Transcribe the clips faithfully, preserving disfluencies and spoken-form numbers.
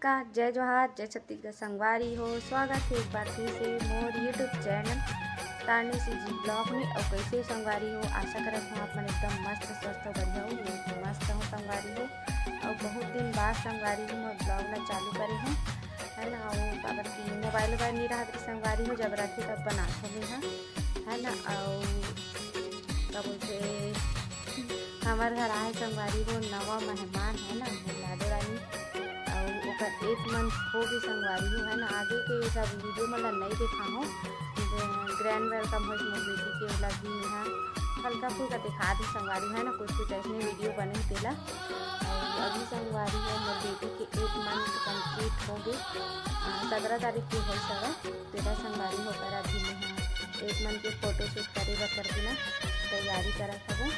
त जय जोहार, जय छत्तीसगढ़ संगवारी हो। स्वागत हे एक बार फिर से मोर YouTube चैनल तारनी CG ब्लॉग में। अउ कइसे संगवारी हो, आशा करत हूँ आप मन एकदम मस्त, स्वस्थ अउ बढ़िया हो। मैं भी मस्त हूँ संगवारी हो। अउ बहुत दिन बाद संगवारी हो मोर ब्लॉग ला चालू करे हूँ, है ना। अउ काबर कि मोबाइल वोबाइल नहीं रहत रही संगवारी हो, जब रहथे तब बनात हो मैं हा, है ना। अउ का बोलथे, हमर घर आए संगवारी हो नवा मेहमान, है ना, मोर लाडो रानी। अउ ओकर एक मंथ हो गे संगवारी हो, है ना। आगे के सब वीडियो मन ला नई देखाहूँ, ग्रैंड वेलकम होइस मोर बेटी के, ओला भी मैं हा हल्का फुल्का देखा दी संगवारी हो, है ना। कुछ कुछ ऐसने वीडियो बने हे तेला। अउ अभी संगवारी हो मोर बेटी के एक मंथ कंप्लीट हो गे, सत्रह तारीख के होइस हवय। तेला संगवारी हो कर अभी मैं हा एक मंथ के फोटोशूट करे बर करके ना तैयारी करत हवों,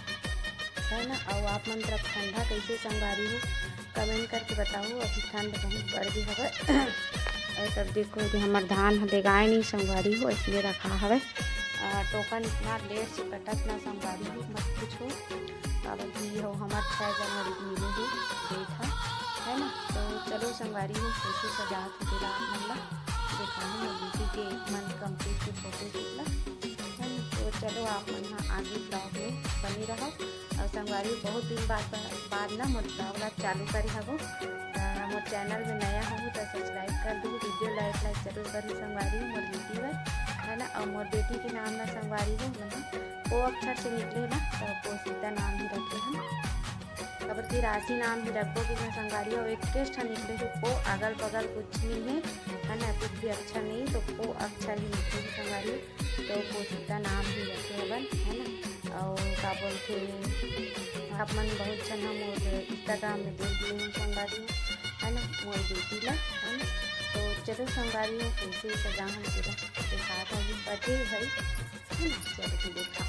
है ना। अउ आप मन तरफ ठंडा कइसे संगवारी हो, कमेंट करके बताओ। अभी ठंड बहुत बढ़ गे हवय। अउ तब देखो, ये हमर धान ह लेगाए नहीं संगवारी हो, इसलिए रखा हवय। अ, टोकन इतना लेट से कटत ना संगवारी हो, मत पूछो। काबर कि हो हमर छह जनवरी के मिले हे डेट ह, है ना। तो चलो संगवारी हो, कैसे सजात हो तेला आप मन ला देखाहूँ। मोर बेटी के एक मंथ कंप्लीट के फोटोशूट ला, है ना। तो चलो आप मन हा आगे ब्लॉग में बने रहो। अउ संगवारी, बहुत दिन बाद, बाद ना मोर ब्लॉग ला चालू करे हवो। त मोर चैनल में नया हो त सब्सक्राइब कर दू, वीडियो लाइक लाइक जरूर करू संगवारी मोर बेटी बर, है ना। अउ मोर बेटी के नाम ला संगवारी हो, मतलब ओ अक्षर से निकले ना, त पोशिता नाम ही रखे हम। काबर कि राशि नाम ही रखबो कि मैं संगवारी हो, एक टेस्ट निकले हो, ओ अगल बगल कुछ नहीं है, है ना, कुछ भी अक्षर नहीं, तो ओ अक्षर ही निकले संगवारी। तो पोशिता नाम ही रखे हवन, है ना। अउ का बोलथे, आप मन बहुत झन ह मोर Instagram में देख लिए हो संगवारी हो, है ना, मोर बेटी ला, है ना। तो चलो संगवारी हो, कैसे सजा हम तेला दिखात हूँ, बचे भाई, है ना, चलो फिर देखा।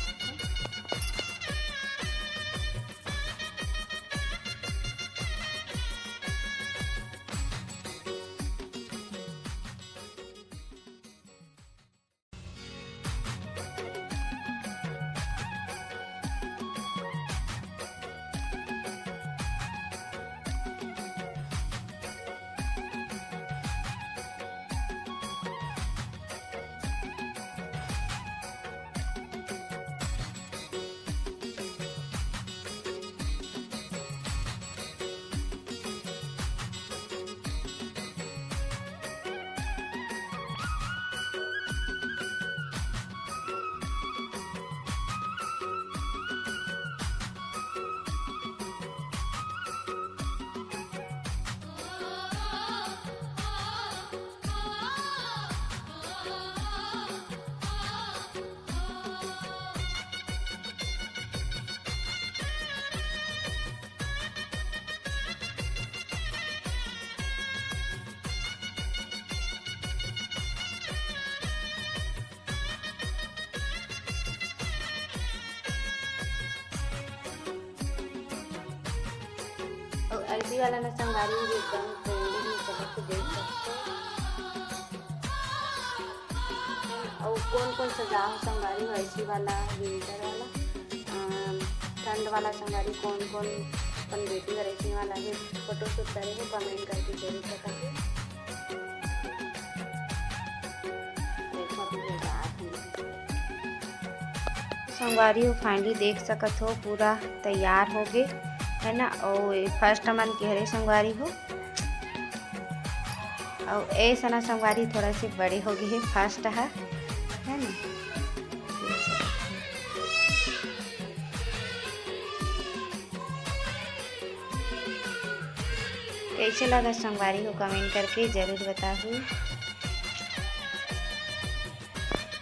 अउ ऐसी वाला ना संगवारी हो, एकदम ट्रेंडिंग में चलत हे, देख सकते हो। अउ कौन कौन सजाव संगवारी हो, ऐसी वाला, विंटर वाला, अम, ठंड वाला संगवारी, कौन कौन अपन बेटी बर ऐसी वाला हे, फोटोशूट करे हो, कमेंट करके जरूर बताओ। देखो अभी ये रात में। संगवारी हो, finally देख सकत हो, पूरा तैयार हो गे, है ना। अउ ये first मन के हरे संगवारी हो, अउ ऐसा ना संगवारी थोड़ा से बड़े हो गे हे first ह, है ना। कैसे लगा संगवारी हो, कमेंट करके जरूर बताहू।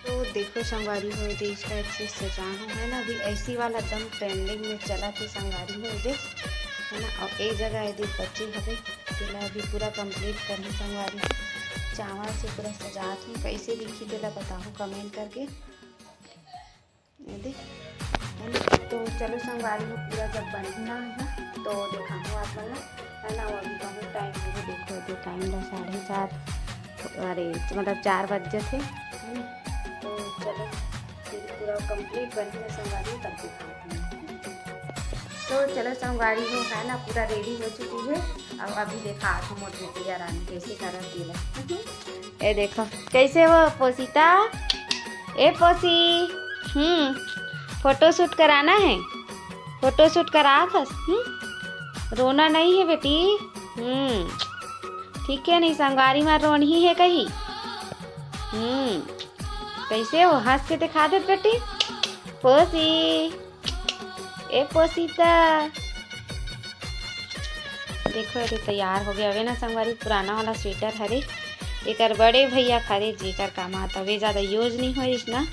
तो देखो संगवारी हो, ये दे इस टाइप से सजा हूँ, है ना। अभी ऐसी वाला एकदम ट्रेंडिंग में चला थे संगवारी हो, ये दे, है ना। और एक जगह ये दे बच्चे हवे, तेला अभी पूरा कंप्लीट करही संगवारी हो। चावल से पूरा सजात हूँ, कैसे दिखी तेला बताहू कमेंट करके। ये दे, है ना? तो चलो संगवारी हो, पूरा जब बनना है ना, तो दिखाऊँ आप मन ला, है ना? वो अभी बहुत टाइम हो गया, देखो, अभी टाइम ला साढ़े चार, अरे, मतलब चार बज जथे, है ना? तो चलो, फिर पूरा कंप्लीट बनही ना संगवारी हो, तब दिखाती हूँ। तो चलो संगवारी हो, है ना, पूरा रेडी हो चुकी है। अउ अभी देखात हूँ मोर बेटी रानी कैसे करत हे तेला। ए देखो, कैसे हो पोसीता? ए पोसी, हम्म, फोटो शूट कराना है, फोटो शूट करात हस। हम्म, रोना नहीं है बेटी। हम्म, ठीक है, नहीं संगवारी मा रोनही है कही। हम्म, कैसे हो? हंस के दिखा दे बेटी। पोसी, ए पोसीता, देखो, ये तैयार हो गया हवे ना संगवारी। पुराना वाला स्वेटर हरे, एकर बड़े भैया खरीद, जेकर कमात हवे, ज्यादा यूज नहीं होइस ना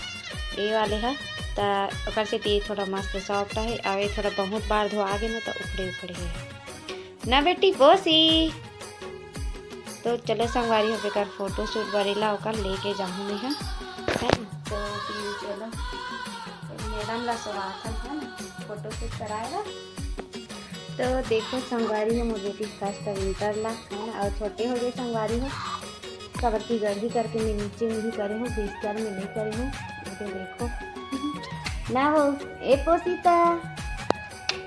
ये वाले ह, त ओकर से ये थोड़ा मस्त सॉफ्ट है। अब ये थोड़ा बहुत बार धोआ गे ना, त उखड़े उखड़े है ना बेटी पोसी। तो चलो संगवारी हो, एकर फोटो शूट बरेला ओकर लेके जाहूँ मैं ह, है ना? तो फिर चलो, मैडम ला सोवाथन, है ना, फोटो शूट कराएगा। तो देखो संगवारी हो, मोर बेटी फर्स्ट विंटर ला, है ना, और छोटे हो गए संगवारी हो, काबर की गढ़ी करके मैं नीचे में ही करे हूँ, बिस्तर में नहीं करे हूँ। ये देखो ना हो, ए पोसीता,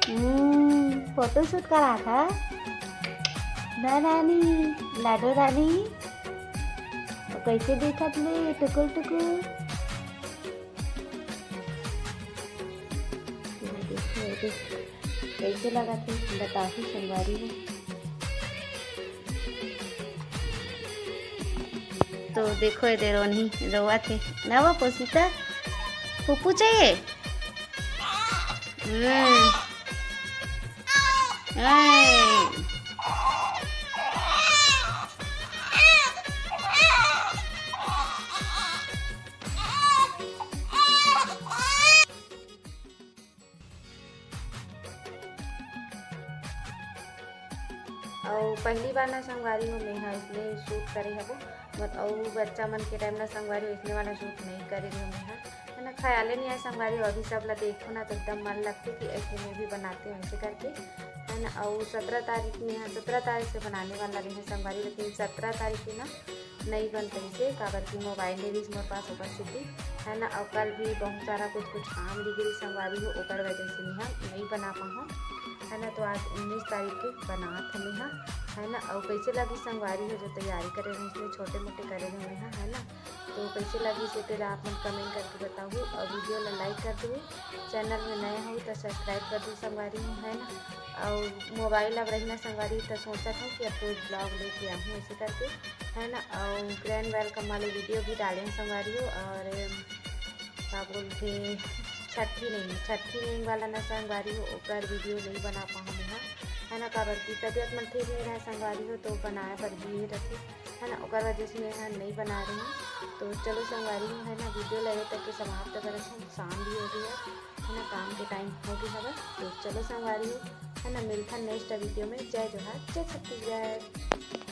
हम्म, फोटो शूट करात ह ना रानी, लाडो रानी, वो कैसे देखत ले टुकुर टुकुर। ये देखो, ये देखो, कैसे लगत हे, बताहू संगवारी हो। तो देखो, ये दे रोनही रोवत हे ना वो पोसीता, फूफू चाहिए। हम्म। हम्म। अउ पहली बार ना संगवारी हो, मैं ह इसने शूट करे हबो, मत अउ बच्चा मन के टाइम ना संगवारी हो, इसने वाला शूट नहीं करे रहे मैं ह, है ना, ख्याले नहीं आए संगवारी हो। अभी सब ला देखो ना तो एकदम मन लगथे कि ऐसे मैं भी बनाते हूँ ऐसे करके, है ना। अउ सत्रह तारीख में ह, सत्रह तारीख से बनाने वाला रहे संगवारी, लेकिन सत्रह तारीख के ना नहीं बन पाइसे, काबर कि मोबाइल ले रहिस मोर पास ओकर सेती, है ना। अउ कल भी बहुत सारा कुछ कुछ काम रह गे संगवारी हो, ओकर वजह से मैं ह नहीं बना पाहूँ, है ना। तो आज उन्नीस तारीख के बनात हूँ मैं ह, है ना। अउ कैसे लगी संगवारी हो, जो तैयारी करे रहे इसमें छोटे मोटे करे रहे मैं ह, है ना। तो कैसे लगी से तेला आप मन कमेंट करके बताहू, और वीडियो ला लाइक कर दू, चैनल में नया हो तो सब्सक्राइब कर दू संगवारी हो, है ना। और मोबाइल अब रही ना संगवारी, तो सोचत हूँ कि अब कोई ब्लॉग लेके आहूँ ऐसे करके, है ना। और ग्रैंड वेलकम वाले वीडियो भी डाले हैं संगवारी हो, और का बोलथे, छठी नहीं, छठी नहीं वाला ना संगवारी हो, ओकर वीडियो नहीं बना पाऊँ मैं ह, है ना, काबर की तबीयत मन ठीक नहीं रहे संगवारी हो, तो बनाए बर भी रखे, है ना, ओकर वजह से मैं ह नहीं बना रही हूँ। तो चलो संगवारी हो, है ना, वीडियो ला ये तक के समाप्त करत हूँ, शाम भी हो गई है, है ना, काम के टाइम हो गई हवे। तो चलो संगवारी हो, है ना, मिलथन नेक्स्ट वीडियो में। जय जोहार, जय छत्तीसगढ़।